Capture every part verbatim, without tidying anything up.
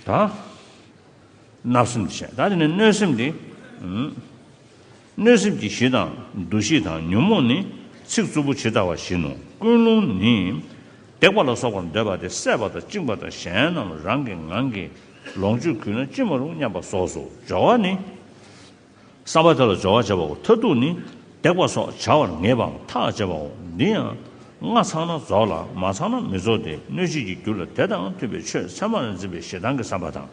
ད་བརྣབ་སེམས་དེ་བྱས། ད་དེ་ནས་གནོད་སེམས་དེ། ཨུམ། གནོད་སེམས་ཀྱི་གཞི་དང་འདུ་ཤེས་དང་ཉོན་མོངས་ནི་ཚིག་རྩུབ་པོ་ཇི་ལྟ་བ་བཞིན་ནོ། ཀུན་སློང་ནི་བརྡེག་པ་ལ་སོགས་པར་འདོད་པ་དེ་བསད་པ་དང་བཅིངས་པ་དང་གཞན་རྣམས་རང་གི་ངང་གིས་ལོངས་སྤྱོད་གུས་ན་ཅི་མ་རུང་སྙམ་པ་སོགས་སོ། སྦྱོར་བ་ནི། བསམ་པ་དེ་ལ་སྦྱོར་བ་བྱེད་པའོ། མཐར་ཐུག་ནི་བརྡེག་པ་སོགས་བྱ་བར་ངེས་པའམ་ཐག་བཅད་པའོ། འདི་ཡང་སྔ་ཚང་ན་རྫོགས་ལ་མ་ཚང་ན་མི་རྫོགས་ཏེ། གནོད་བྱེད་ཀྱི་རྒྱུ་ལ་དེ་དང་མཐུན་པའི་ཆོས་མཚན་མར་འཛིན་པའི་ཞེ་སྡང་གི་བསམ་པ་དང་།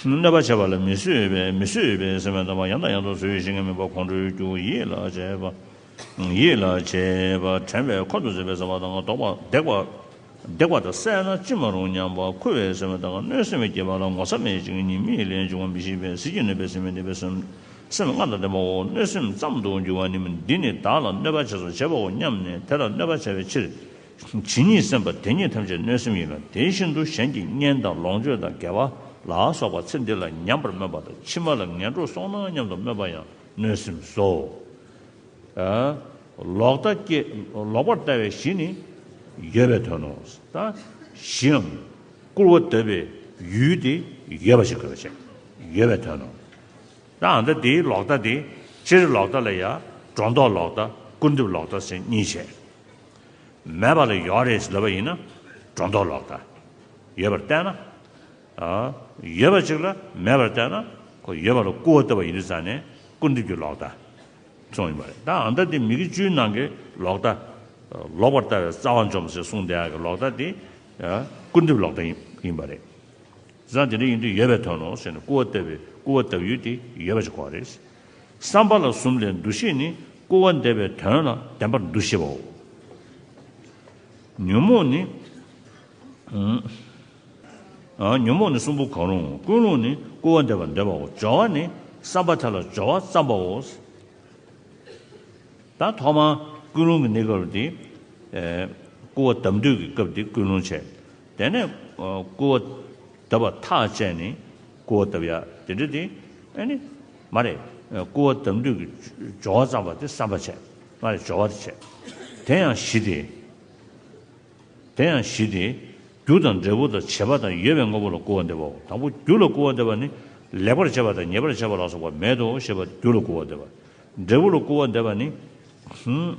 གནོད་པ་བྱེད་པ་ལ་མི་བཟོད་པའི་མི་བཟོད་པའི་སེམས་དང་། ཡང་དང་ཡང་དུ་བཟོད་པའི་བཤེས་གཉེན་མིན་པ་ཁོང་ཁྲོའི་རྒྱུ་ཡིད་ལ་བྱེད་པ། ཡིད་ལ་བྱེད་པ་དྲན་པས་ཁོ་ཐག་བཟོད་པའི་བསམ་པ་དང་། བརྡེག་པ་བརྡེག་པ་བརྡེག་པ་དང་བསད་ན་ཅི་མ་རུང་སྙམ་པ་འཁུ་བའི་སེམས་དང་། གནོད་སེམས་ཀྱི་བསྐྱེད་པ་ལ་ངོ་ཚ་མེད་ཅིང་ཉེས་དམིགས་ལས་བྱུང་བ་མི་ཤེས་པས་ཟིལ་གྱིས་གནོན་པའི་སེམས་མི་ལྡན་པའི་སེམས་སེམས་ལྔ་དང་ལྡན་པའོ། གནོད་སེམས་ཙམ་དུ་འགྱུར་བ་ནི་མིན། འདི་ནི་བདག་ལ་གནོད་པ་བྱས་སོ་བྱེད་པའོ་སྙམ་ནས་དེ་ལ་གནོད་པ་བྱ་བའི་ཕྱིར། ཇི་སྙེད་སེམས་པ་དེ་སྙེད་ཐམས་ཅད་གནོད་སེམས་ཡིན་ལ། དེ་བཞིན་དུ་གཞན་གྱི་གཉེན་དང་ལོངས་སྤྱོད་དང་དགེ་བ་ལ་སོགས་པ་ཚེ་འདི་ལ་ཉམས་པར་སྨོན་པ་དང་ཕྱི་མ་ལ་ངན་འགྲོར་སོང་ན་སྙམ་དུ་སྨོན་པ་ཡང་གནོད་སེམས་སོ། ལོག་ལྟ་སྐྱེ། ལོག་པར་ལྟ་བའི་གཞི་ནི་ཡོད་པའི་དོན་ནོ། ད་གཞིའམ་སྐུར་བ་བཏབ་པའི་ཡུལ་དེ་ཡོད་པ་ཞིག་དགོས་པ་བྱས། ཡོད་པའི་དོན་ནོ། ད་ཨ་ད་དེའི་ལོག་ལྟ་དེ་སྤྱིར་ལོག་ལྟ་ལ་ཡང་སྒྲོ་འདོགས་ལོག་ལྟ་སྐུར་འདེབས་ལོག་ལྟ་ཟེར་གཉིས་བྱས། མེད་པ་ལ་ཡོད་རེད་ལབ་པ་ཡིན་ན་སྒྲོ་འདོགས་ལོག་ལྟ། ཡོད་པར་བལྟས་ན། ཡོད་པ་ཅིག་ལ་མེད་པར་བལྟས་ན་ཁོ་ཡོད་པ་ལ་སྐུར་བ་བཏབ་པ་ཡིན་དུས་ཙང་ནས་སྐུར་འདེབས་ཀྱི་ལོག་ལྟ་སོང་ཡིན་པ་རེད། ད་ཨ་ད་དེ་མི་དགེ་བཅུའི་ནང་གི་ལོག་ལྟ། ལོག་པར་ལྟ་བའི་རྩ་བ་འཇོམས་ཟེར་གསུངས་བསྡད་ཡག་གི་ལོག་ལྟ་དེ་སྐུར་འདེབས་ལོག་ལྟ་ཡིན་པ་རེད། བཟང་དེ་འདྲ་ཡིན་དུས་ཡོད་པའི་དོན་ནོ་ཟེར་ནས་སྐུར་བ་བཏབ་པའི་སྐུར་བ་བཏབ་ཡུལ་དེ་ཡོད་པ་ཞིག་གོ་བ་རེད། བསམ་པ་ལ་གསུམ་ལས་འདུ་ཤེས་ནི་སྐུར་བ་འདེབས་པའི་དོན་ལ་བདེན་པར་འདུ་ཤེས་པའོ། ཉོན་མོངས་ནི། ཨ། ཉོན་མོངས་ནི་གསུམ་པོ་གང་རུང་། ཀུན་སློང་ནི་སྐུར་བ་འདེབས་པར་འདོད་པའོ། སྦྱོར་བ་ནི་བསམ་པ་དེ་ལ་སྦྱོར་བ་བརྩམ་པའོ། ད་ཐོག་མར་ཀུན་སློང་གི་གནས་སྐབས་དེ། ཨེ། སྐུར་བ་བརྡབ་འདོད་ཀྱི་སྐབས་དེ་ཀུན་སློང་བྱས། དེ་ནས་ཨ། སྐུར་བ་བརྡབ་པ་ཐག་བཅད་ནས་སྐུར་བ་བརྡབ་ཡ་དེ་འདྲ་དེ་ཨ་ནི་མ་རེད། ཨ། སྐུར་བ་བརྡབ་འདོད་ཀྱི་སྦྱོར་བ་བརྩམས་པ་དེ་བསམ་པ་བྱས། མ་རེད། སྦྱོར་བ་དེ་བྱས། དེ་ཡང་གཞི་དེ། དེ་ཡང་གཞི་དེ། རྒྱུ་དང་འབྲས་བུ་དང་བྱེད་པ་དང་ཡོད་པའི་དངོས་པོ་ལ་སྐུར་བ་འདེབས་པའོ། དང་པོ་རྒྱུ་ལ་སྐུར་བ་འདེབས་པ་ནི། ལེགས་པར་བྱས་པ་དང་ཉེས་པར་བྱས་པ་ལ་སོགས་པ་མེད་དོ་ཞེས་པ་རྒྱུ་ལ་སྐུར་བ་འདེབས་པ། འབྲས་བུ་ལ་སྐུར་བ་འདེབས་པ་ནི། ཧུམ།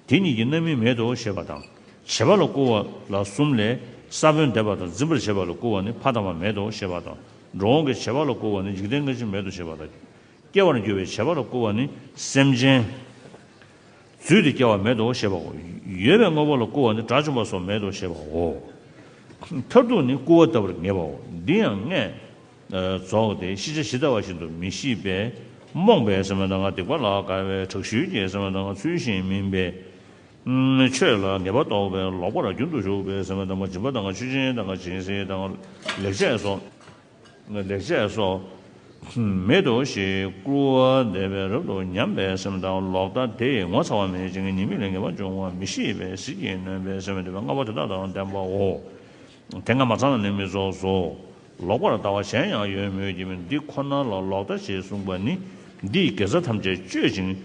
དེ་གཉིས་ཀྱི་རྣམ་སྨིན་མེད་དོ་ཞེས་པ་དང་། བྱེད་པ་ལ་སྐུར་བ་ལ་གསུམ་ལས། ས་བོན་འདེབས་པ་དང་འཛིན་པར་བྱེད་པ་ལ་སྐུར་བ་ནི་ཕ་དང་མ་མེད་དོ་ཞེས་པ་དང་། འགྲོ་འོང་གི་བྱེད་པ་ལ་སྐུར་བ་ནི་འཇིག་རྟེན་སྔ་ཕྱི་མེད་དོ་ཞེས་པ་དང་། སྐྱེ་བར་འགྱུར་བའི་བྱེད་པ་ལ་སྐུར་བ་ནི་སེམས་ཅན། རྫུས་ཏེ་སྐྱེ་བ་མེད་དོ་ཞེས་པའོ། ཡོད་པའི་དངོས་པོ་ལ་སྐུར་བ་ནི་དགྲ་བཅོམ་པ་སོགས་མེད་དོ་ཞེས་པའོ། མཐར་ཐུག་ནི་སྐུར་བ་བཏབ་པར་ངེས་པའོ། འདི་ཡང་ལྔས་རྫོགས་ཏེ་ཤེས་བྱ་ཇི་ལྟ་བ་བཞིན་དུ་མི་ཤེས་པས། རྨོངས་པས་ཟེར་བ་དང་སྡིག་པ་ལ་དགའ་བས། དྲག་ཤུལ་གྱིས་ཟེར་བ་དང་ཚུལ་བཞིན་མིན་པས། ཆོས་ལ་ངེས་པ་རྟོགས་པས། ལོག་པར་རྒྱུན་དུ་ཞུགས་པས་ཟེར་བ་དང་སྦྱིན་པ་དང་ཆོས་ཅན་དང་སྦྱིན་སྲེག་དང་ལེགས་སྤྱད་སོགས། ལེགས་སྤྱད་སོགས་མེད་དོ་ཞེས་སྐུར་བ་འདེབས་པས་རབ་ཏུ་ཉམས་པའི་སེམས་དང་། ལོག་ལྟ་དེ་ཡི་ངོ་ཚ་བ་མེད་ཅིང་ཉེས་དམིགས་ལས་ངེས་པར་འབྱུང་བ་མི་ཤེས་པས་ཟིལ་གྱིས་གནོན་པའི་སེམས་འདོད་པ་ལྔ་པོ་དེ་དག་དང་ལྡན་པའོ། དེ་ལྔ་མ་ཚང་ན་ནི་མི་རྫོགས་སོ། ལོག་པར་ལྟ་བ་གཞན་ཡང་ཡོད་མོད་ཀྱི། འདི་ཁོ་ན་ལ་ལོག་ལྟ་ཞེས་གསུངས་པ་ནི། འདིས་དགེ་རྩ་ཐམས་ཅད་གཅོད་ཅིང་།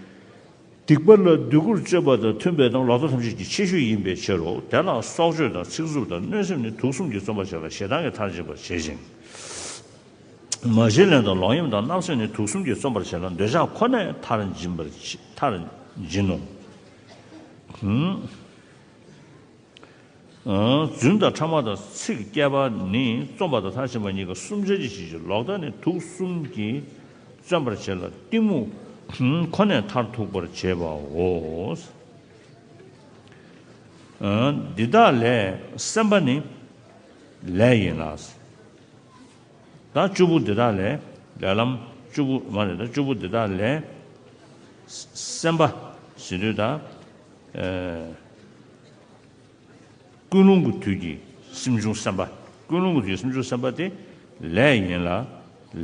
སྡིག་པ་ལ་སྡིག་པར་སྤྱོད་པ་དང་མཐུན་པའི་དང་ལོག་ལྟ་ཐམས་ཅད་ཀྱི་ཁྱད་གཞི་ཡིན་པའི་ཕྱིར་རོ། དེ་ལ་སྲོག་གཅོད་དང་ཚིག་རྩུབ་དང་གནོད་སེམས་ནི་དུག་གསུམ་གྱིས་བརྩམ་པར་བྱེད་ལ་ཞེ་སྡང་གིས་མཐར་འབྱིན་པར་བྱེད་ཅིང་། མ་བྱིན་ལེན་དང་ལོག་གཡེམ་དང་བརྣབ་སེམས་ནི་དུག་གསུམ་གྱིས་བརྩམ་པར་བྱེད་ལ་འདོད་ཆགས་ཁོ་ནས་མཐར་འབྱིན་པར་མཐར་འབྱིན་ནོ། ཨང་། རྫུན་དང་ཕྲ་མ་དང་ཚིག་བསྐྱེད་པ་ནི་རྩོམ་པ་དང་མཐར་ཕྱིན་པ་གཉིས་ཀ་གསུམ་ཆར་གྱི་ཕྱིར་ཕྱིར། ལོག་ལྟ་ནི་དུག་གསུམ་གྱིས་བརྩམ་པར་བྱེད་ལ་གཏི་མུག་ཁོ་ནས་མཐར་ཐུག་པར་བྱེད་པའོ། འདི་དག་ལས་སེམས་པ་ནི་ལས་ཡིན་ལ། ད་བཅུ་པོ་འདི་དག་ལས། ལས་ལམ་བཅུ་པོ་མ་རེད། ད་བཅུ་པོ་འདི་དག་ལས་སེམས་པ་ཟེར་དུས་ད། ཀུན་སློང་གི་དུས་ཀྱི་སེམས་བྱུང་སེམས་པ། ཀུན་སློང་གི་དུས་ཀྱི་སེམས་བྱུང་སེམས་པ་དེ་ལས་ཡིན་ལ།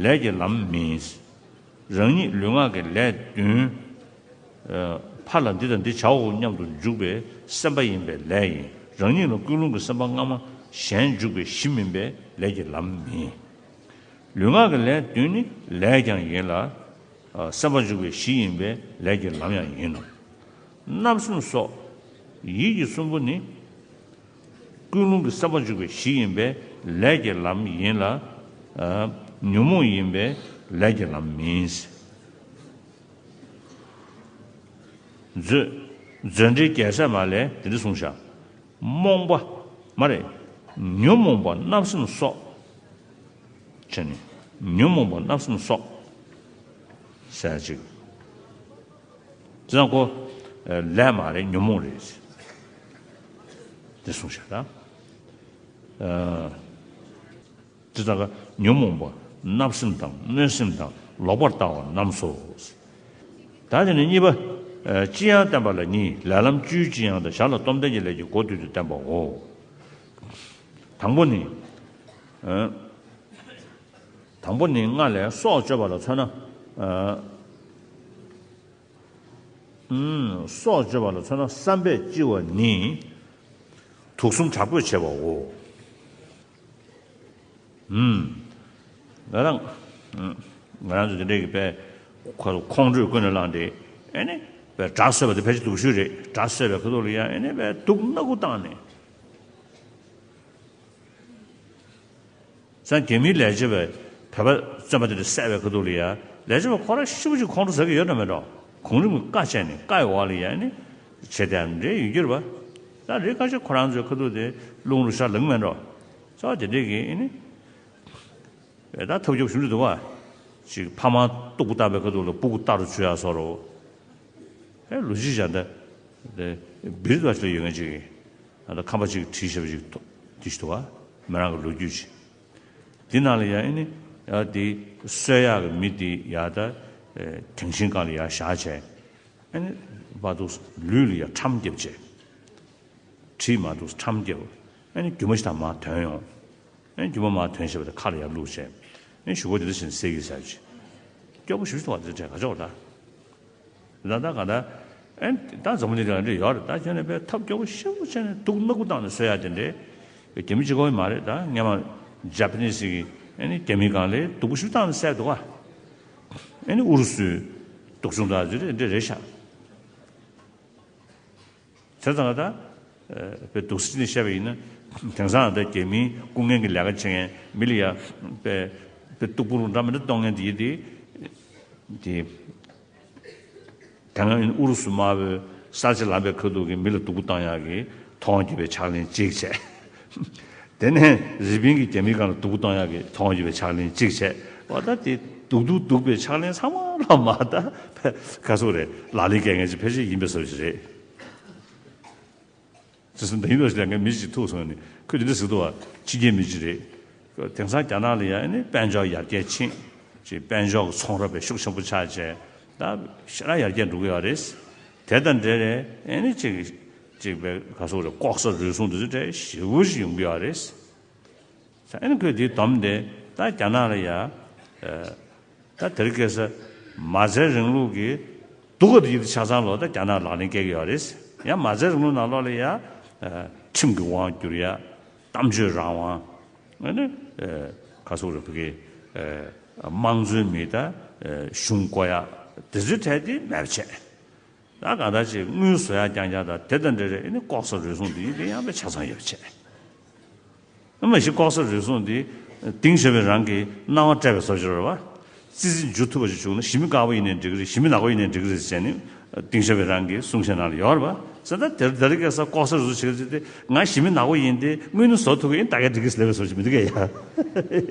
ལས་ཀྱི་ལམ་མིན། རང་ཉིད་ལུས་ངག་གི་ལས་བདུན། ཕར་ལ་འདི་དང་འདི་བྱའོ་སྙམ་དུ་འཇུག་པའི་སེམས་པ་ཡིན་པས་ལས་ཡིན། རང་ཉིད་ལ་ཀུན་སློང་གི་སེམས་པ་སྔ་མ་གཞན་འཇུག་པའི་གཞི་མིན་པས་ལས་ཀྱི་ལམ་མིན། ལུས་ངག་གི་ལས་བདུན་ནི་ལས་ཀྱང་ཡིན་ལ། སེམས་པ་འཇུག་པའི་གཞི་ཡིན་པས་ལས་ཀྱི་ལམ་ཡང་ཡིན་ནོ། བརྣབ་སེམས་སོགས་ཡིད་ཀྱི་གསུམ་པོ་ནི། ཀུན་སློང་གི་སེམས་པ་འཇུག་པའི་གཞི་ཡིན་པས་ལས་ཀྱི་ལམ་ཡིན་ལ། ཨ། ཉོན་མོངས་ཡིན་པས་ལས་ཀྱི་ལམ་མིན། མཛོད། མཛོད་འགྲེལ་རྒྱལ་སྲས་མ་ལས་དེ་འདྲ་གསུངས་ཤག་རྨོངས་པ། མ་རེད། ཉོན་མོངས་པ་བརྣབ་སེམས་སོགས། བྱས་ནས་ཉོན་མོངས་པ་བརྣབ་སེམས་སོགས། ཟེར་ཅིག་དེ་ཚང་ཁོ། ལས་མ་རེད། ཉོན་མོངས་རེད། དེ་གསུངས་ཤག་ད། ཨ། དེ་ལྟ་ཀ་ཉོན་མོངས་པ་བརྣབ་སེམས་དང་གནོད་སེམས་དང་ལོག་པར་ལྟ་བ་རྣམས་སོ། ད་དེ་ནས་གཉིས་པ། ཨ། ལྕི་ཡང་བསྟན་པ་ལ་གཉིས། ལས་ལམ་བཅུའི་ལྕི་ཡང་དང་། ཞར་ལ་སྟོབས་ལྡན་གྱི་ལས་ཀྱི་སྒོ་བསྡུས་ཏེ་བསྟན་པའོ། དང་པོ་ནི། ཨ། དང་པོ་ནི་སྔར་ལས་སྲོག་གཅོད་པ་ལ་མཚོན་ན། ཨ། ཨུམ། སྲོག་གཅོད་པ་ལ་མཚོན་ན་བསམ་པས་ལྕི་བ་ནི་དུག་གསུམ་དྲག་པོས་བྱས་པའོ། ཨུམ། ང་རང་། ཨུམ། ང་རང་ཚོ་དེ་འདྲས་ཀྱི་པའི་ཁོ་ཁོང་ཁྲོས་ཀུན་ནས་བསླངས་ཏེ། ཨེ་ནི་པའི་དགྲ་གསོད་པ་དེ་ཕལ་ཆེར་སྡུག་ཤོས་རེད། དགྲ་གསོད་པའི་ཁ་ཐུག་ལ་ཡང་ཨེ་ནི་པའི་སྡུག་སྣ་ཁུག་བཏང་ནས། སང་རྒྱ་མིའི་ལས་བྱེད་པས་བོད་པ་བཙོན་པ་དེ་འདྲ་བསད་པའི་ཁ་ཐུག་ལ་ཡ། ལས་བྱེད་པ་ཁོ་རང་ཤི་བོ་ཅིག་ཁོང་ཁྲོ་ཟ་གི་ཡོད་འགྲོ་མེད་འགྲོ། གོང་རིམ་གྱི་བཀའ་བཅད་ནས་བཀའ་ཡི་འོག་ལ་ཡ་ནི་བྱེད་དེ་འདྲ་ཡིན་རྒྱུ་རེད་པ། ད་རེས་ཁ་ཤས་ཁོ་རང་ཚོའི་ཁ་ཐུག་དེ་རླུང་རུ་ཤ་ལངས་མེད་འགྲོ། ཚོ་དེ་འདྲས་ཀྱི་ཨེ་ནི། ད་ཐབས་སྐྱོ་པོ་ཞིག་འདུག་བ། ཅིག་ཕ་མ་སྟུག་པོ་བཏང་པའི་ཁ་ཐུག་ལ་སྤུ་གུ་རྟ་རུ་ཚུད་ཡ་བཟོ་འདྲ། ཨེ་ལོ་གཅིག་བཞག་ད། དེ་བིར་ཏུ་ཞིག་ལ་ཡོད་མཁན་ཅིག་གིས། ད་ཁམས་པ་ཅིག་གིས་བྲིས་བཞག་པ་ཅིག་དེ་ཞིག་འདུག་བ། མི་རང་གི་ལོ་རྒྱུས་ཅིག་དེ་ནང་ལ་ཡ་ཨེ་ནི། ཡ་དེ་གསོད་ཡག་གི་མི་དེ་ཡ་ད། དེང་ཤིང་སྒང་ལ་ཡ་བཞག་བྱས། ཨེ་ནི་བ་དུ་ལུས་ལ་ཡ་ཁྲམ་བརྒྱབ་བྱས། གྲིས་མ་འདུག་ཁྲམ་བརྒྱབ། ཨ་ནི་རྒྱུ་མ་ཞིག་དང་མར་ཐོན་ཡོང་། ཨ་ནི་རྒྱུ་མ་མར་ཐོན་ཤེས་པ་དེ་ཁ་ལ་ཡར་བླུགས་བྱས། ཨ་ནི་གཞུག་གུ་དེ་འདྲ་བྱས་ནས་བསད་ཀྱི་ཟེར་གྱི། སྐྱོ་པོ་ཞེ་པོ་ཅིག་འདུག་བ། དེ་འདྲ་ག་ཅོག་ད། ད་ད་ག་ད། ཨ་ནི་ད་འཛམ་བུ་གླིང་འདི་ལ་འདི་ཡོད་རེད། ད་ཁྱོད་ནས་དཔེ་ཐབས་སྐྱོ་པོ་ཞེ་པོ་བྱས་ནས་སྡུག་སྣ་ཁུག་བཏང་ནས་གསོད་ཡ་དེ་འདྲས། རྒྱ་མི་གཅིག་པོ་མ་རེད། ད་སྔོན་མ་ཇ་པ་ནི་སི་གིས་ཨ་ནི་རྒྱ་མི་སྒང་ལ་སྡུག་པོ་ཞེ་པོ་བཏང་ནས་བསད་འདུག་བ། ཨ་ནི་ཨུ་རུ་སུའི་སྡུག་སྦྱོང་དང་དེ་འདྲས་རེད་ཤག་དེ་ཙང་ད། ཨ། དཔེ་སྡུག་ས་ཅིག་ནས་བཤད་པ་ཡིན་ན། དེང་སང་ད་རྒྱ་མིའི་སྐུ་ངལ་གྱི་ལས་ཀ་བྱེད་མཁན་མི་ལ་ཡ། དཔེ། དཔེ་སྡུག་པོ་རུ་འདྲ་མི་འདྲ་གཏོང་མཁན་དེ་ཡིན་དེ། དེ། དེ་སྔ་ཨུ་རུ་སུ་དམར་པོའི་གསར་བརྗེ་ལངས་པའི་ཁ་ཐུག་གི་མི་ལ་སྡུག་པོ་བཏང་ཡག་གི་ཐོག་མ་བརྒྱུད་པའི་ཕྱག་ལེན་གཅིག་བྱས། དེ་ནས་རི་པིན་གྱིས་རྒྱ་མི་སྒང་ལ་སྡུག་པོ་གཏོང་ཡག་གི་ཐོག་མ་བརྒྱུད་པའི་ཕྱག་ལེན་གཅིག་བྱས། འོ་ད་དེ་སྡུག་སྡུག་སྡུག་པའི་ཕྱག་ལེན་ཚང་མ་ལ་མ་ད་ག་སོག་རེད། ལག་ལེན་འགེལ་མཁན་ཅིག་ཕལ་ཆེར་ཡིན་པའི་བཟོ་ཞིག་རེད། དེ་སོང་ད་ཡིན་ནོ་ཞིག་ལས་ངས་མི་ཞིག་ཐུག་སོང་ནས་ཁོས་དེ་འདྲ་ཟེར་འདུག་བ། ཕྱི་རྒྱལ་མི་ཞིག་རེད། དེང་སང་རྒྱ་ནག་ལ་ཡ་ཨ་ནི་དཔལ་འབྱོར་ཡར་རྒྱས་ཕྱིན། ཅིག་དཔལ་འབྱོར་གྱི་ཚོང་ར་དཔེ་ཤུགས་ཆེན་པོ་ཆགས་བྱས། ད་ཞེ་དྲག་ཡར་རྒྱས་འགྲོ་གི་ཡོད་རེད། དེ་དང་འབྲེལ་རེད། ཨ་ནི་ཅིག་ཅིག་དཔེ་ག་སོག་རེད། ལྐོག་ཟ་རུལ་སུངས་དེ་ཚོ་དཔེ་ཞེ་པོ་ཞིག་ཡོང་གི་ཡོད་རེད། ཨ་ནི་ཁོས་དེ་བསྡོམས་ཏེ་ད་རྒྱ་ནག་ལ་ཡ། ཨ། ད་དེ་རིང་ཁ་སང་མ་རྩའི་རིང་ལུགས་ཀྱི་སྡུག་ག་དེ་ཡིན་དུས་ཆ་ཚང་ལོ་ད་རྒྱ་ནག་ལག་ལེན་བཀལ་གྱི་ཡོད་རེད། ཡང་མ་རྩའི་རིང་ལུགས་ནང་ལོགས་ལ་ཡ། ཨ། ཁྲིམས་ཀྱི་དབང་བསྒྱུར་ཡ། གཏམ་བརྗོད་རང་དབང་། ཨ་ནི། ཨ། ག་སོག་རེད། ཕ་གི། ཨ། དམངས་གཙོའི་མི་ད། ཨ། གཞུང་བསྐོ་ཡ། དེ་ཚོའི་གྲས་དེ་མེད་པ་བྱས། ད་གང་ལྟར་ཅིག་དངུལ་བཟོ་ཡག་རྐྱང་རྐྱང་དང་དེ་དང་འབྲེལ་རེད། ཨ་ནི་ལྐོག་ཟ་རུལ་སུངས་འདི་དེ་ཡང་དཔེ་ཆ་ཚང་ཡོད་པ་བྱས། ཨ་མ་གཞི་ལྐོག་ཟ་རུལ་སུངས་འདི་གཏིང་ཟབ་པའི་རང་གི་སྣང་བ་སྤྲད་པའི་བཟོ་ཅིག་རེད་བ། ཙི་ཙི་འཇུ་ཐུབ་པ་ཞིག་བྱུང་ན་ཞི་མི་དཀར་པོ་ཡིན་ནའི་འགྲིག་གི་རེད། ཞི་མི་ནག་པོ་ཡིན་ནའི་འགྲིག་གི་རེད་ཟེར་ནས་གཏིང་ཟབ་པའི་རང་གི་གསུང་བཤད་ནང་ལ་ཡོད་རེད་བ། ཟེར་ད་དེར་དེ་རིང་ཁ་སང་ལྐོག་ཟ་རུལ་སུངས་བྱེད་ཀྱི་ཚེ་དེ་ང་ཞི་མི་ནག་པོ་ཡིན་ཏེ་དངུལ་ནི་བཟོ་ཐུབ་ཀྱི་ཡིན། ད་གས་འགྲིག་གི་ལབ་པའི་བཟོ་ཅིག་མི་འདུག་གས་ཡ།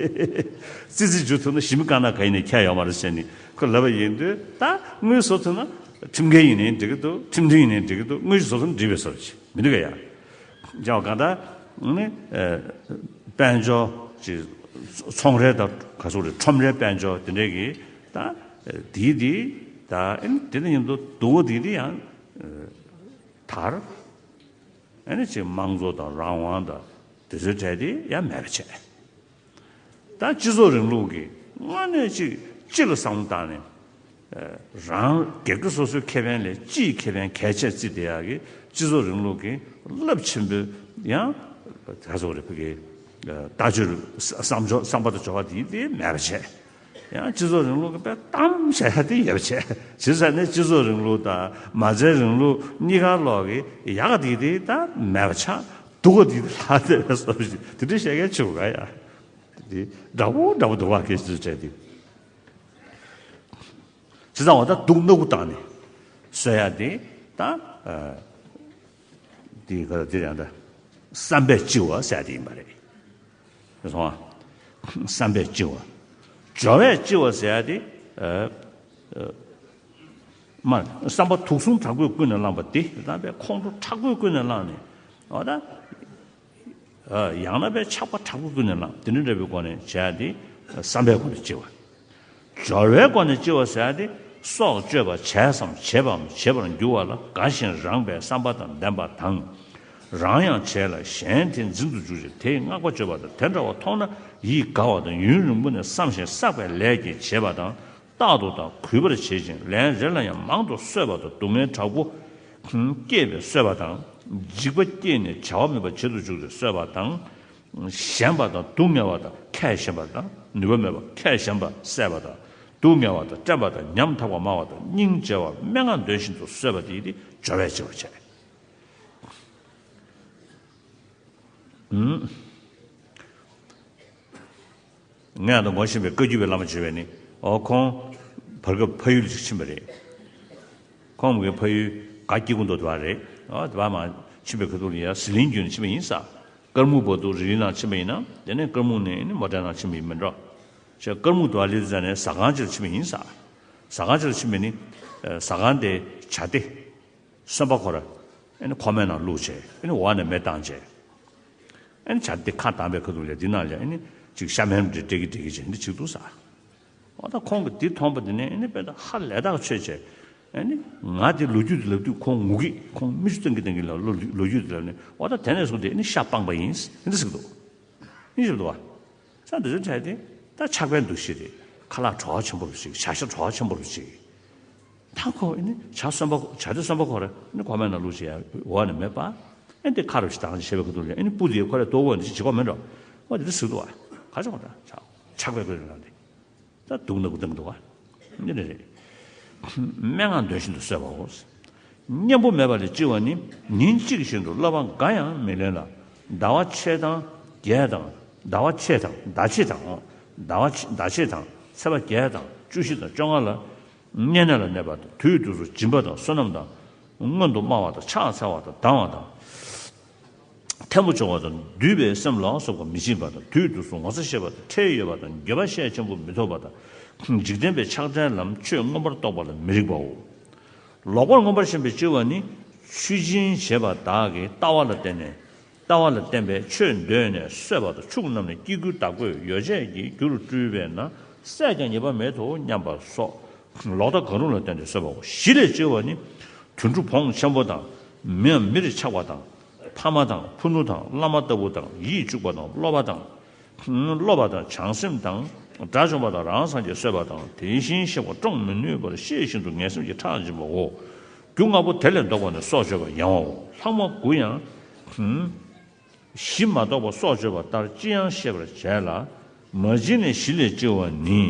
ཙི་ཙི་འཇུ་ཐུབ་ན་ཞི་མི་དཀར་ནག་ག་ཡིན་ནའི་ཁྱད་ཡོད་མ་རེད་ཟེར་ནས་ཁོས་ལབ་པ་ཡིན་དུས། ད་དངུལ་བཟོ་ཐུབ་ན། ཁྲིམས་འགལ་ཡིན་ནའི་འགྲིག་གི་འདུག་ཁྲིམས་མཐུན་ཡིན་ནའི་འགྲིག་གི་འདུག་དངུལ་ཞིག་བཟོ་ཐུབ་ན་འགྲིག་པའི་བཟོ་ཅིག་མི་འདུག་གས་ཡ། བྱས་པ་གང་ལྟར་ནི། ཨ། དཔལ་འབྱོར་གྱི་ཚོང་རའི་ད་ག་སོག་རེད། ཁྲོམ་རའི་དཔལ་འབྱོར་དེ་འདྲས་ཀྱི་ད། ཨ། དེའི་དེའི་ད་ཨ་ནི་དེ་དང་མཉམ་དུ་སྡུག་པོ་དེའི་དེ་ཡང་། ཨ། དར། ཨ་ནི་ཅིག་དམངས་གཙོ་དང་རང་དབང་དང་དེ་ཚོའི་གྲས་དེ་ཡང་མེད་པ་བྱས། ད་སྤྱི་ཚོགས་རིང་ལུགས་ཀྱི་དངོས་གནས་ཅིག་སྤྱི་ལ་བསམ་བློ་བཏང་ནས། ཨ། རང་སྒེར་གྱི་སོ་སོའི་ཁེ་ཕན་ལས་སྤྱིའི་ཁེ་ཕན་གལ་ཆེར་བརྩིས་བསྡད་ཡག་གི་སྤྱི་ཚོགས་རིང་ལུགས་ཀྱི་རླབས་ཆེན་པོའི་ཡང་། ག་སོག་རེད། ཕ་གི། ཨ། ལྟ་སྤྱོད། བསམ་སྦྱོར། བསམ་པ་དང་སྦྱོར་བ་དེ་དེ་མེད་པ་བྱས། ཡང་སྤྱི་ཚོགས་རིང་ལུགས་ཀྱི་དཔེ་གཏམ་བྱ་ཡ་དེ་ཡོད་པ་བྱས། བྱས་ཙང་ནས་སྤྱི་ཚོགས་རིང་ལུགས་དང་མ་རྩའི་རིང་ལུགས་གཉིས་ཀ་ལོག་གི་ཡག་ག་དེ་དེ་ད་མེད་པ་ཆགས། སྡུག་ག་དེ་དེ་ལྷག་བསྡད་པའི་བཟོ་ཅིག་དེ་འདྲ་བཤད་མཁན་བྱུང་ག་ཡ། འདྲ་པོ་འདྲ་པོ་འདུག་བ། སྐད་ཆ་དྲིས་ཏེ། བྱས་ཙང་འོ་ད་དུག་སྣ་དགུ་བཏང་ནས་གསོད་ཡ་དེ་ད། དེ་ག་དེ་ཡང་ད་བསམ་པས་ལྕི་བ་ཟེར་ཡ་དེ་ཡིན་པ་རེད། སོང་ཨ། བསམ་པས་ལྕི་བ། སྦྱོར་བས་ལྕི་བ་ཟེར་ཡ་དེ། མར་བསམ་པ་དུག་གསུམ་དྲག་པོས་ཀུན་ནས་བསླངས་པ་དེ་རྣམ་པའི་ཁོང་ཁྲོ་དྲག་པོས་ཀུན་ནས་བསླངས་ནས། འོ་ད། ཡང་ན་པའི་ཆགས་པ་དྲག་པོས་ཀུན་ནས་བསླངས། དེ་འདྲ་འདྲ་བའི་སྒོ་ནས་བྱས་ཏེ་བསམ་པའི་སྒོ་ནས་ལྕི་བ། སྦྱོར་བའི་སྒོ་ནས་ལྕི་བ་ཟེར་ཏེ་སྲོག་གཅོད་པ་བྱས་སམ་བྱེད་པའམ་བྱེད་པར་འགྱུར་བ་ལ་དགའ་ཞིང་རངས་པའི་བསམ་པ་དང་ལྡན་པ་དང་། རང་ཡང་བྱས་ལ་གཞན་དེ་འཛིན་དུ་འཇུག་ཅིང་དེས་བསྔགས་པ་བརྗོད་པ་དང་དེ་འདྲ་བ་མཐོང་ན་ཡིད་དགའ་བ་དང་ཡུན་རིང་པོ་ནས་བསམ་ཞིང་བསགས་པའི་ལས་ཀྱི་བྱེད་པ་དང་། རྟག་ཏུ་དང་གུས་པར་བྱེད་ཅིང་ལན་རེ་ལ་ཡང་མང་དུ་གསོད་པ་དང་སྡུག་བསྔལ་དྲག་པོ་སྐྱེས་པས་གསོད་པ་དང་། འཇིགས་པ་སྐྱེས་ནས་བྱ་བ་མེད་པར་བྱེད་དུ་འཇུག་སྟེ་གསོད་པ་དང་། ཞེན་པ་དང་སྡུག་བསྔལ་བ་དང་ཁས་ཞེན་པ་དང་ནུས་པ་མེད་པ་ཁས་ཞེན་པ་བསད་པ་དང་སྡུག་བསྔལ་བ་དང་བཀྲེན་པ་དང་ཉམ་ཐག་པ་སྨྲ་བ་དང་སྙིང་རྗེ་བ་སྨྲེ་སྔགས་འདོན་བཞིན་དུ་གསོད་པ་དེ་ཡིས་ཏེ་སྦྱོར་བས་ལྕི་བར་བྱ། ངས་ད་ངོ་ཤེས་པའི་བཀའ་བརྒྱུད་པའི་བླ་མ་བྱས་པས་ནི། ཨོ་ཁོང་བར་སྐབས་ཕ་ཡུལ་ཅིག་ཕྱིན་པ་རེད། ཁོང་གི་ཕ་ཡུལ་ག་སྐྱེ་དགུ་མདོ་དེ་བ་རེད། ཨོ་དེ་བ་མ་ཕྱིན་པའི་ཁ་ཐུག་ལ་ཡ་ཟི་ལིང་བརྒྱུད་ནས་ཕྱིན་པ་ཡིན་ས། དཀར་སྨུག་བར་དུ་རི་ལི་ནང་ཕྱིན་པ་ཡིན་ན་དེ་ནས་དཀར་སྨུག་ནས་ནི་མོ་ཊ་ནང་ཕྱིན་པ་ཡིན་མིན་འགྲོ། ཞེས་དཀར་སྨུག་དེ་བ་ལི་ཙ་ནས་ཟ་ཁང་ཅིག་ལ་ཕྱིན་པ་ཡིན་ས། ཟ་ཁང་ཅིག་ལ་ཕྱིན་པ་ནི། ཟ་ཁང་དེ་བྱ་དེ། སོན་པ་ཁོ་ར། ཨེ་ནི་ཁོག་མའི་ནང་བླུགས་བྱས་ཨེ་ནི་འོག་ནས་མེ་བཏང་བྱས། ཨེ་ནི་བྱ་དེ་ཁ་བསྡམས་པའི་ཁ་ཐུག་ལ་འདི་ནང་ལ་ཨེ་ནི་ཅིག་ཤ་མེར་འདྲེ་འདྲེ་གི་འདྲེ་གི་བྱས་འདི་བྱེད་འདུག་ས། འོ་ད་ཁོང་གིས་འདི་མཐོང་པ་དེ་ནས་ཨེ་ནི་དཔེ་ད་ཧ་ལས་ཐག་ཆོད་བྱས། ཨེ་ནི་ང་དེ་ལོ་རྒྱུས་དེ་ལབ་དུས་ཁོང་ངུ་གི་ཁོང་མིག་ཆུ་བཏང་གི་བཏང་གི་ལ་ལོ་ལོ་རྒྱུས་དེ་ལབ་ནས་འོ་ད་དེ་ནས་བཟུང་སྟེ་ཨེ་ནི་ཤ་སྤངས་པ་ཡིན་ཨེ་འདི་ཟེར་གི་འདུག་ཨེ་ནི་ཞེས་པ་འདུག་བ། ས་འདི་ཚོ་བྲལ་ཏེ་ད་ཆགས་པའི་འདུ་ཤེས་རེད། ཁ་ལག་བྲོ་བ་ཆེན་པོ་རུ་ཞིག་བྱ་ཤ་བྲོ་བ་ཆེན་པོ་རུ་ཞིག་ད་ཁོ་ཨེ་ནི་བྱ་སོན་པ་བྱ་དེ་སོན་པ་ཁོ་རེ་ནི་ཁོག་མའི་ནང་བླུགས་བྱས་འོག་ནས་མེ་སྤར། ཨེ་འདི་ཁ་རུ་ཞིག་བཏང་ཞེས་པའི་ཁ་ཐུག་ལ་ཨེ་ནི་སྤུ་དེ་ཁོ་རེ་ལྟོ་གོས་འདི་ཞིག་བྱེད་ཁོག་མེད་འགྲོ། ཨོ་དེ་འདྲ་ཟེར་འདུག་བ། ག་ཅོག་འདྲ་ཆགས་ཆགས་པའི་ཁོ་རེ་ལ་འདི། ད་སྡུག་ནག་པོ་བཏང་འདུག་བ། འདི་འདྲ་རེད། སྨྲེ་སྔགས་འདོན་བཞིན་དུ་གསོད་པའོ། གཉེན་པོ་མེད་པ་ལས་ལྕི་བ་ནི་ཉིན་གཅིག་བཞིན་དུ་བསླབ་པ་འགའ་ཡང་མི་ལེན་ལ། ཟླ་བ་ཕྱེད་དང་བརྒྱད་དང་ཟླ་བ་ཕྱེད་དང་ཟླ་ཕྱེད་དང་ཟླ་བ་ཕྱེད་ཟླ་ཕྱེད་དང་ཚེས་པ་བརྒྱད་དང་བཅུ་བཞི་དང་བཅོ་ལྔ་ལ་བསྙེན་གནས་ལ་གནས་པ་དང་དུས་དུས་སུ་སྦྱིན་པ་དང་བསོད་ནམས་དང་སྔོན་དུ་སྨྲ་བ་དང་ཕྱག་འཚལ་བ་དང་སྡང་བ་དང་། ཐལ་མོ་སྦྱོར་བ་དང་འདུས་པའི་སེམས་ལ་སོགས་པ་མི་བྱེད་པ་དང་དུས་དུས་སུ་ངོ་ཚ་ཤེས་པ་དང་ཁྲེལ་ཡོད་པ་དང་འགྱོད་པ་ཤས་ཆེན་པོ་མི་ཐོབ་པ་དང་འཇིག་རྟེན་པའི་ཆགས་བྲལ་ལམ་ཆོས་མངོན་པར་རྟོགས་པ་ལ་མི་རིགས་པའོ། ལོག་པར་མངོན་པར་ཞེན་པའི་ལྕི་བ་ནི་མཆོད་སྦྱིན་བྱེད་པ་དག་གི་ལྟ་བ་ལ་བརྟེན་ནས་ལྟ་བ་ལ་བརྟེན་པའི་ཆོས་འདོད་ནས་གསོད་པ་དང་ཕྱུགས་རྣམས་ནི་སྐྱེ་དགུའི་བདག་པོས་ཡོ་བྱད་ཀྱིས་རྒྱུར་སྤྲུལ་པས་ན་བསད་ཀྱང་ཉེས་པ་མེད་དོ་སྙམ་པ་སོགས། ལོག་ལྟ་གང་རུང་ལ་བརྟེན་ཏེ་གསོད་པའོ། གཞི་ལས་སྐྱེ་བ་ནི། དུད་འགྲོ་བོང་ཆེན་པོ་དང་། མི་མིར་ཆགས་པ་དང་། ཕ་མ་དང་ཕུ་ནུ་དང་བླ་མ་ལྟ་བུ་དང་ཡིད་གཅུགས་པ་དང་སློབ་པ་དང་། སློབ་པ་དང་བྱང་སེམས་དང་། དགྲ་བཅོམ་པ་དང་རང་སངས་རྒྱས་གསོད་པ་དང་དེ་བཞིན་གཤེགས་པ་བཀྲོངས་མི་ནུས་པར་ཤེས་བཞིན་དུ་ངན་སེམས་ཀྱི་ཁྲག་འབྱིན་པའོ། རྒྱུ་ལྔ་པོ་དེ་ལས་ལྡོག་པ་ནི་སྲོག་གཅོད་པ་ཡང་བའོ། ལྷག་མ་དགུ་ཡང་། གཞི་མ་གཏོགས་པ་སྲོག་གཅོད་པ་ལྟར་ཅི་ཡང་ཤེས་པར་བྱས་ལ། མ་བྱིན་ནས་གཞི་ལས་སྐྱེ་བ་ནི།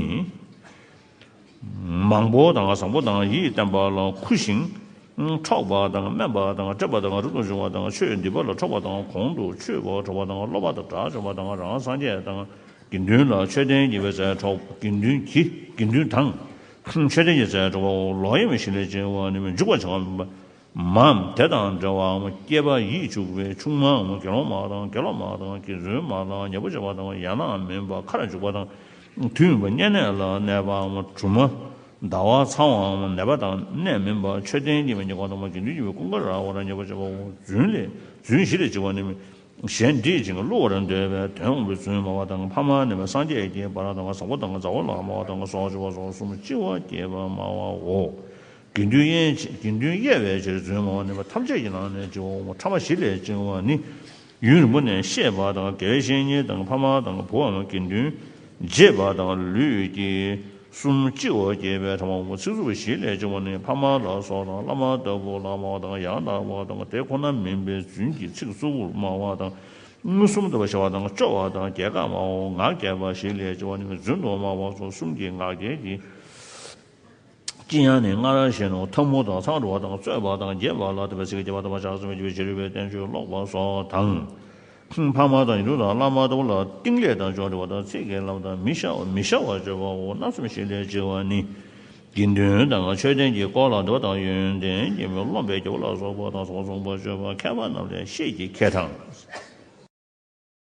མང་པོ་དང་བཟང་པོ་དང་ཡིད་བརྟན་པ་ལ་འཁུ་ཞིང་། འཕྲོག་པ་དང་དམན་པ་དང་བཀྲེན་པ་དང་རབ་ཏུ་བྱུང་བ་དང་ཆོས་འདི་པ་ལ་འཕྲོག་པ་དང་གོང་དུ་ཆུད་པ་འཕྲོག་པ་དང་སློབ་པ་དང་དགྲ་བཅོམ་པ་དང་རང་སངས་རྒྱས་དང་དགེ་འདུན་ལ་མཆོད་རྟེན་གྱི་བའི་རྫས་འཕྲོག་དགེ་འདུན་གྱི་དགེ་འདུན་དང་། མཆོད་རྟེན་གྱི་རྫས་འཕྲོག་པའོ། ལོག་གཡེམ་གྱི་གཞི་ལས་སྐྱེ་བ་ནི་འཇུག་པ་བྱ་བ་མིན་པ། མའམ་དེ་དང་འབྲེལ་བའམ་སྐྱེས་པ་ཡིད་གཅུགས་པའི་ཆུང་མའམ་དགེ་སློང་མ་དང་དགེ་སློབ་མ་དང་དགེ་ཚུལ་མ་དང་ཉེ་པོ་བྱེད་པ་དང་ཡང་ན་མིན་པ་ཁར་འཇུག་པ་དང་དུས་མིན་པ་བསྙེན་གནས་ལ་གནས་པའམ་གྲུབ་མ་ཟླ་བ་ཚང་བའམ་ནད་པ་དང་ནད་མིན་པ་མཆོད་རྟེན་གྱི་མི་ཉེ་བ་དང་དགེ་འདུན་གྱི་མི་ཀུན་དགའ་ར་བ་ར་ཉེ་པོ་བྱེད་པའོ། རྫུན་ལས་རྫུན་གཞི་ལས་བྱེད་པ་ནི་གཞན་འདྲིས་ཅིང་བསླུ་བར་འདོད་པའི་དོན་དབང་པོའི་རྫུན་སྨྲ་བ་དང་ཕ་མ་ནས་པའི་སངས་རྒྱས་ཀྱི་བར་དང་བཟང་པོ་དང་མཛའ་བོ་ལ་སྨྲ་བ་དང་སོགས་བྱེད་པ་སོགས་གསུམ་ལྕི་བ་སྐྱེས་པ་སྨྲ་བའོ། དགེ་འདུན་གཡས་དགེ་འདུན་གཡས་པའི་ཕྱིར་རྫུན་སྨྲ་བ་ནི་པ་ཐམས་ཅད་ཀྱི་ནང་ནས་སྤྱི་བོ་ཕྲ་མ་བཞི་ལས་བཅིང་བ་ནི། ཡུན་རིང་པོ་ནས་བཤད་པ་དང་དགེ་བའི་བཤེས་གཉེན་དང་ཕ་མ་དང་བུའམ་དགེ་འདུན་བརྗེད་པ་དང་ལུས་ཀྱི་གསུམ་སྤྱི་བོ་བརྒྱད་པའི་ཕྲ་མ་དབུ་ཚིགས་རྩུབ་བཞི་ལས་བཅིང་བ་ནི་ཕ་མ་ལ་སོགས་དང་བླ་མ་ལྟ་བུ་ལ་སྨྲ་བ་དང་ཡང་དག་པ་དང་དེ་ཁོ་ན་མིན་པའི་རྫུན་གྱི་ཚིག་རྩུབ་པོར་སྨྲ་བ་དང་མངོན་སུམ་དུ་བྱ་བ་དང་སྐྱོ་བ་དང་རྒྱལ་ཁ་སྨྲ་བའོ། ངག་འཁྱལ་པ་བཞི་ལས་བཅིང་བ་ནི་རྫུན་དུ་སྨྲ་བ་སོགས་གསུམ་གྱི་ངག་འཁྱལ་གྱི། ཅི་ཡང་ནི་སྔར་བཞིན་ནོ། ཐལ་མོ་དང་མཚང་འདྲུ་བ་དང་རྩོད་པ་དང་འགྱེད་པ་ལ་དད་པའི་ཚིག་རྒྱས་པ་དང་ཕྱག་འཚལ་བའི་བྱ་རུས་པའི་བསྟན་བཅོས་ཀློག་པ་སོགས་དང་། ཕ་མ་དང་ཡིན་དུ་དང་བླ་མ་ལྟ་བུ་ལ་གཏིང་ལས་དང་འཇོག་འདྲི་བ་དང་ཚིག་གི་ལམ་དང་མི་ཤ་བ་མི་ཤ་བ་བརྗོད་པའོ། རྣམ་གསུམ་ཤེས་ལས་བྱེ་བ་ནི། དགེ་འདུན་དང་མཆོད་རྟེན་གྱི་སྐོར་ལ་འདུ་བ་དང་ཡོན་ཏན་གྱི་མི་རློམ་པའི་རྒྱལ་པོ་ལ་སོགས་པ་དང་སོགས་གསུངས་པ་བརྗོད་པ་མཁས་པ་རྣམས་ལས་ཤེས་ཀྱི་ཁེ་དང་།